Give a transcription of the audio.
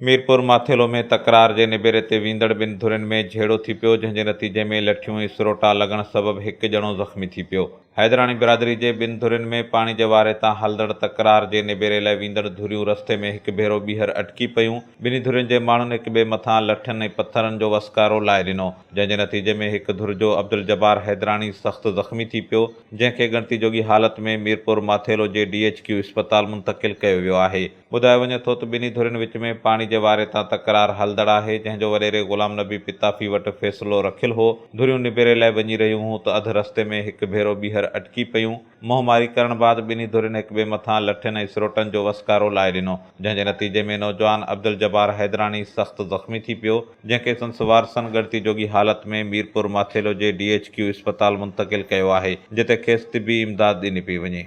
ميرپور ماٿيلو ۾ تڪرار جي نبيري تي ويندڙ ٻن ڌرين ۾ جهيڙو ٿي پيو، جنهن جي نتيجي ۾ لٺيون ۽ سروٽا لڳڻ سبب هڪ ڄڻو زخمي ٿي پيو. حيدراڻي برادري جي ٻن ڌرين ۾ پاڻي جي واري تان هلندڙ تڪرار جي نبيري لاء ويندڙ ڌريون رستي ۾ هڪ ڀيرو ٻيهر اٽڪي پيون، ٻنهي ڌرين جي ماڻهن هڪ ٻئي مٿان لٺين ۽ پٿرن جو وسڪارو لائي ڏنو، جنهن جي نتيجي ۾ هڪ ڌر جو عبدالجبار حيدراڻي سخت زخمي ٿي پيو، جنهن کي ڳڻتي جوڳي حالت ۾ ميرپور ماٿيلو جي ڊي ايڇ ڪيو اسپتال منتقل ڪيو ويو آهي. ٻڌايو وڃي ٿو ته ٻنهي ڌرين وچ ۾ پاڻي جي واري تان تڪرار هلندڙ آهي، جنهن جو وڏيري غلام نبي پتافي وٽ فيصلو رکيل هو، ڌريون نبيري لاء وڃي رهيون هون ته اڌ رستي ۾ هڪ ڀيرو ٻيهر اٽڪي پيون، منهن ماري ڪرڻ بعد ٻنهي ڌرين هڪٻئي مٿان لٺين ۽ سروٽن جو وسڪارو لائي ڏنو، جنهن جي نتيجي ۾ نوجوان عبدالجبار حيدراڻي سخت زخمي ٿي پيو، جنهن کي سندس وارثن ڳڻتي جوڳي حالت ۾ ميرپور ماٿيلو جي ڊي ايڇ ڪيو اسپتال منتقل ڪيو آهي، جتي کيس طبي امداد ڏني پئي وڃي.